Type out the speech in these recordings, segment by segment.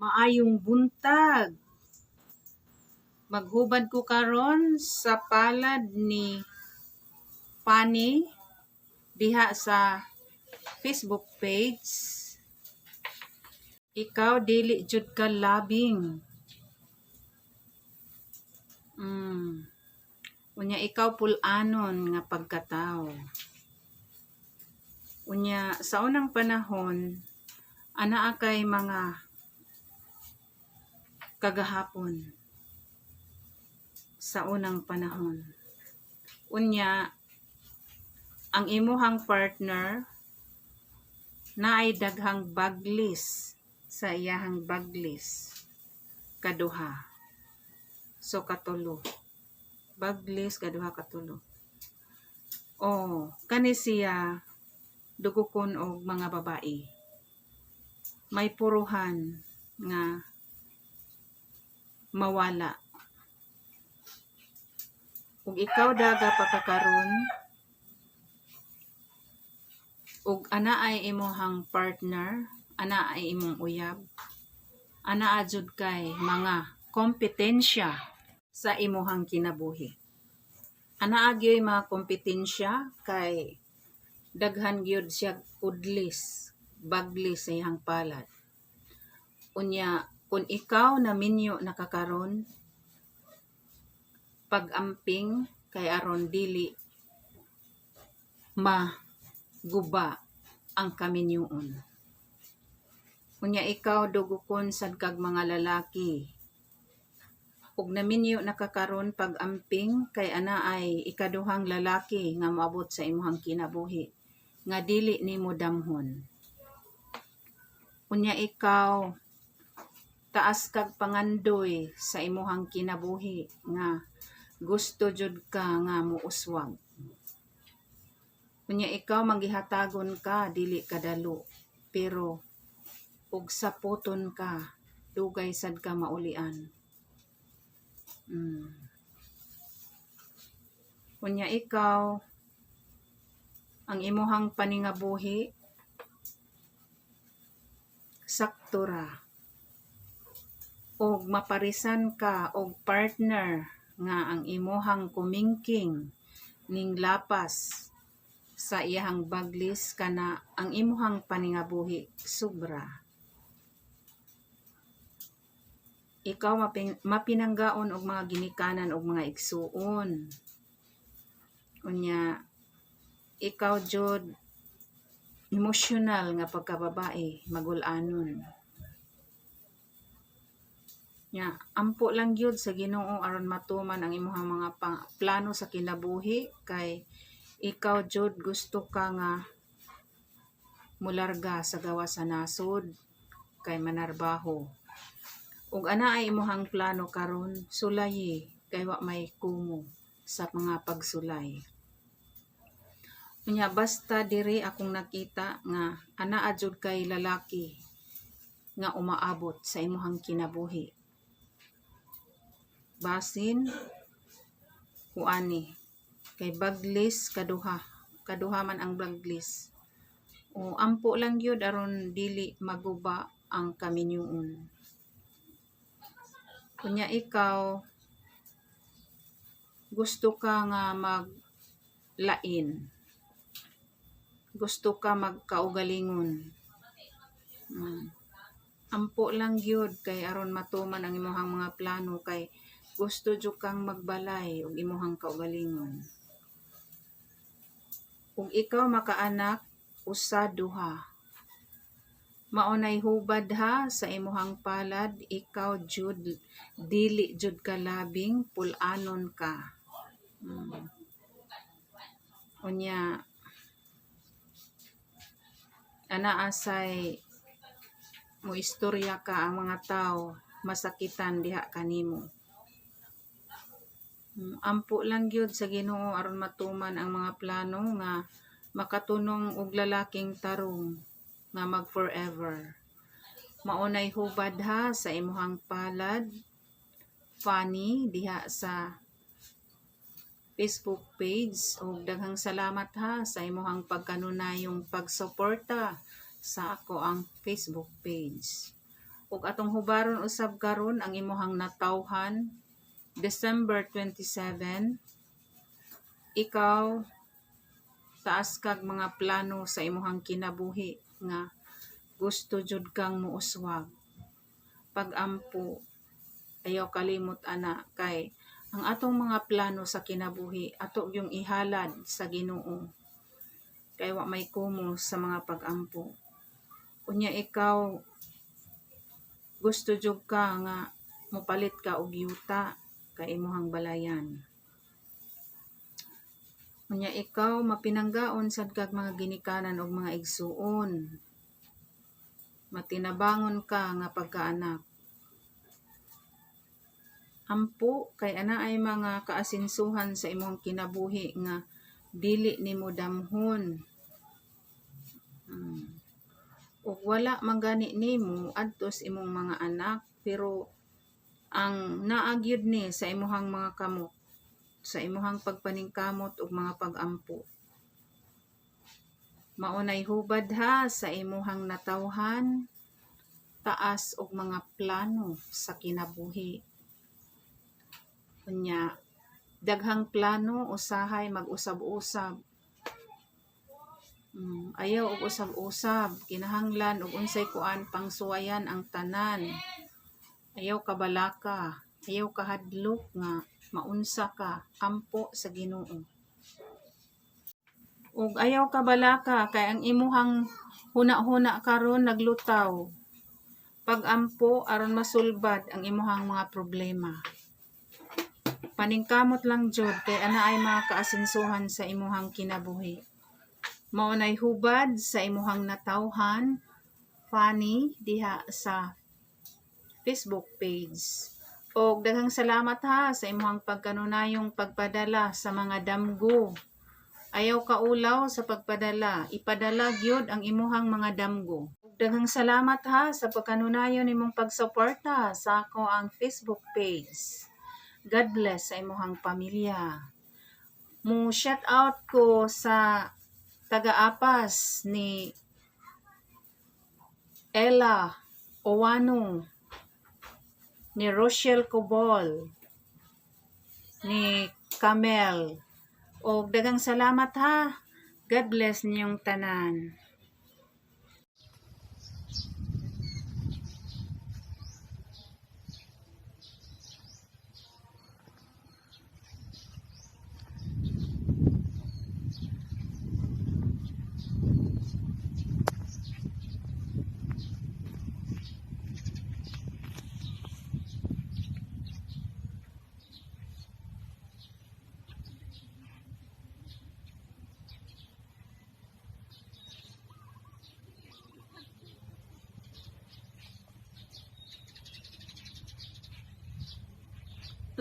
Maayong buntag. Maghubad ko karon sa palad ni Fanny diha sa Facebook page. Ikaw, dili jud ka labing. Unya ikaw, pul-anon nga pagkatao. Unya sa unang panahon, anaa kay mga kagahapon sa unang panahon. Unya ang imuhang partner naay daghang baglis sa iyahang baglis, kaduha. So katulo. Baglis kaduha, katulo. Oh, kani siya dugukon og mga babae. May puruhan nga mawala. Ug ikaw daga pa ka karon ug ana ay imuhang partner, ana ay imong uyab, anaa jud kay mga kompetensya sa imuhang kinabuhi. Anaa gyoy mga kompetensya kay daghan gyud siya kudlis, baglis sa iyang palad. Unya kung ikaw naminyo na ka karon, pag-amping kay aron dili maguba ang kaminyoon. Unya ikaw, dugukon sad kag mga lalaki. Ug naminyo na ka karon, pag-amping kay ana ay ikaduhang lalaki nga moabot sa imuhang kinabuhi nga dili nimo damhon. Unya ikaw, taas kag pangandoy sa imuhang kinabuhi nga gusto jud ka nga muuswag. Unya ikaw, manggihatagon ka, dili kadalo, pero ug saputon ka, dugay sad ka maulian. Unya ikaw, ang imuhang paningabuhi sakto ra og maparisan ka og partner nga ang imuhang kumingking ning lapas sa iyahang baglis, kana ang imuhang paningabuhi sobra. Ikaw, mapinanggaon og mga ginikanan og mga igsuon. Unya ikaw jud, emosyonal nga pagkababae, magul-anon. Nya ampo lang gyud sa Ginoo aron matuman ang imuhang mga plano sa kinabuhi kay ikaw jud gusto ka nga mularga sa gawas sa nasod kay manarbaho. Ug ana ay imuhang plano karon, sulayi kay wa may kumo sa mga pagsulay. Unya basta diri akong nakita nga anaa jud kay lalaki nga umaabot sa imuhang kinabuhi. Basin kuani kay baglis kaduha, kaduha man ang baglis. O ampo lang gyud aron dili maguba ang kaminyoon. Unya ikaw, gusto ka nga maglain. Gusto ka magkaugalingon. Ampo lang gyud kay aron matuman ang imuhang mga plano kay gusto jud kang magbalay og imuhang kaugalingon. Ug ikaw makaanak, usa, duha. Mao nay hubad ha sa imuhang palad, ikaw jud dili jud ka labing, pul-anon ka. Unya anaa say moistorya ka ang mga tawo masakitan diha kanimo. Ampo lang gyud sa Ginoo aron matuman ang mga plano nga makatunong og lalaking tarong nga mag forever. Mao nay hubad ha sa imuhang palad, Fanny, diha sa Facebook page, ug daghang salamat ha sa imuhang pagkanunayong pagsuporta sa akoang Facebook page. Ug atong hubaron usab karon ang imuhang natawhan December 27. Ikaw, taas kag mga plano sa imuhang kinabuhi nga gusto jud kang muuswag. Pagampo, ayaw kalimot ana kay ang atong mga plano sa kinabuhi ato yung ihalad sa Ginoo kay wa may kumo sa mga pagampo. Unya ikaw, gusto jud ka nga mopalit ka og yuta kay imuhang balayan. Unya ikaw, mapinanggaon sad kag mga ginikanan og mga igsuon. Matinabangon ka nga pagkaanak. Ampo kay ana ay mga kaasinsuhan sa imong kinabuhi nga dili nimo damhon. Ug wala man gani nimo adtos imong mga anak, pero ang naa gyud ni sa imuhang mga kamot, sa imuhang pagpaningkamot ug mga pagampo. Maunay hubad ha sa imuhang natawhan, taas og mga plano sa kinabuhi. Unya, daghang plano usahay mag-usab-usab. Ayaw og usab-usab, kinahanglan og unsay kuan pangsuwayan ang tanan. Ayaw kabalaka, ayaw kahadlok nga maunsa ka, ampo sa Ginoo. Ug ayaw kabalaka kay ang imuhang huna-huna karon naglutaw. Pagampo aron masulbad ang imuhang mga problema. Paningkamot lang jud kay ana ay mga kaasinsuhan sa imuhang kinabuhi. Mao nay hubad sa imuhang natawhan, Fanny, diha sa Facebook page. Og daghang salamat ha sa imuhang pagkanunayong pagpadala sa mga damgo. Ayaw kaulaw sa pagpadala, ipadala gyud ang imuhang mga damgo. Ug daghang salamat ha sa pagkanunayon nimong pagsuporta sa akoang Facebook page. God bless sa imuhang pamilya. Mo shout out ko sa taga-Apas ni Ella Owano, ni Rochelle Cobol, ni Camel. Og daghang salamat ha. God bless ninyong tanan.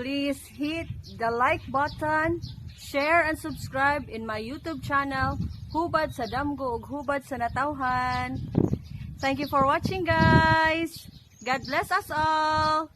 Please hit the like button, share and subscribe in my YouTube channel, Hubad sa Damgo ug Hubad sa Natawhan. Thank you for watching, guys. God bless us all.